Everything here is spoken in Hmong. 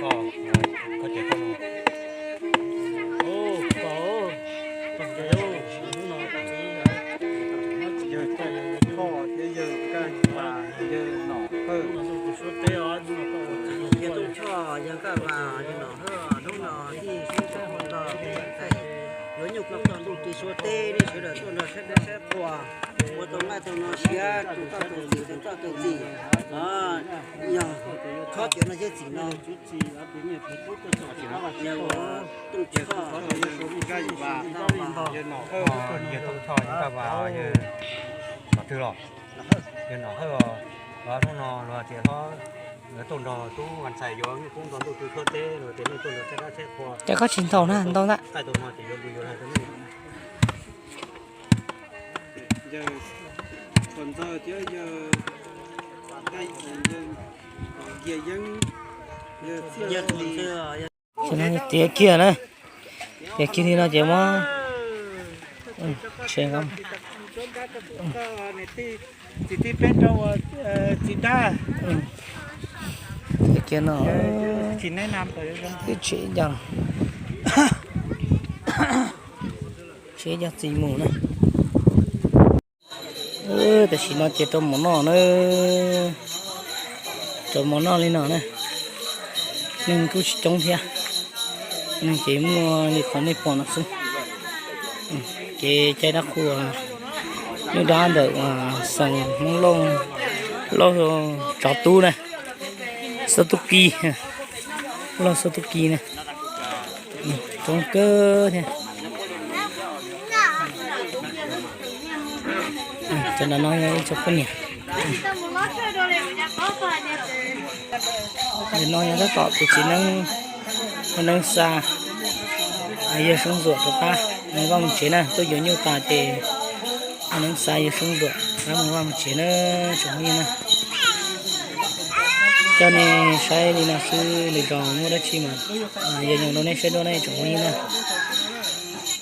koj, koj ces koj. Yawg Thoj thiab yawg Nkaj Vas, yawg Nom Hawj. Yawg Tooj Thoj, yawg Nkaj Vas, yawg Nom Hawj, hnub no tij sib tshab ua tog, yuav nyuj plab toj ntuj ris suav teb, nej sawv daws tuaj nrog saib dab saib qhua, ua tau nqaij tau no siab rau txoj tau txim, rau txoj tau txim. Yog khob cawv no yawg txim no, yawg Tooj Thoj, yawg Nkaj Vas, yawg Nom Hawj, yawg Nom Hawj, yawg Nom Hawj los? Yog nom hawb os, hnub no luag tias hlob yuav tuaj nrog tub Vaj Ntxhais yuav nyuj kub nto ntuj tu txhua teb, luag tias nej tuaj nrog txhawb dab txhawb qhua. Ces koj tsis nthaum na, ntau ntag. Qaij tau no ces yuav mus yuav lawm. Yawg Txhuas Ntxawg thiab yawg Nkias Yeeb, yawg Txhiaj Lis. Tiav kiag na, tiav kiag li no ces muab tsev nqa. Txiv tij peb rau txiv dab. Tiav kiag no, tsev ncaj, tsev ncaj txiv mus na. Tam sim no ces rau mov noj na, rau mov noj li no na. Neeg kuj tsis coob thiab, neeg ces muaj li qhov nej pom no xwb. Ces caij dab qhuas, lub dab ntawm uas xeem Hmoob Lauj, Lauj Tsov Tub na, Xab Tub Ki, Lauj Xab Tub Ki na. Coob kawg thiab. Cov no yog ib tsob poj niam. Nim no yog tab tom tus txiv neeb, neeb xa yawg Soob Ntxuam rov qab mus vaj mus tsev na, tuaj yuav nyuj tas ces neeb xa yawg Soob Ntxuam rov qab mus vaj mus tsev na tsoom phooj ywg na. Coj nej saib li no xwb, lwm zaus muaj dab tsi mas yog nyob rau nej saib dua na tsoom phooj ywg na.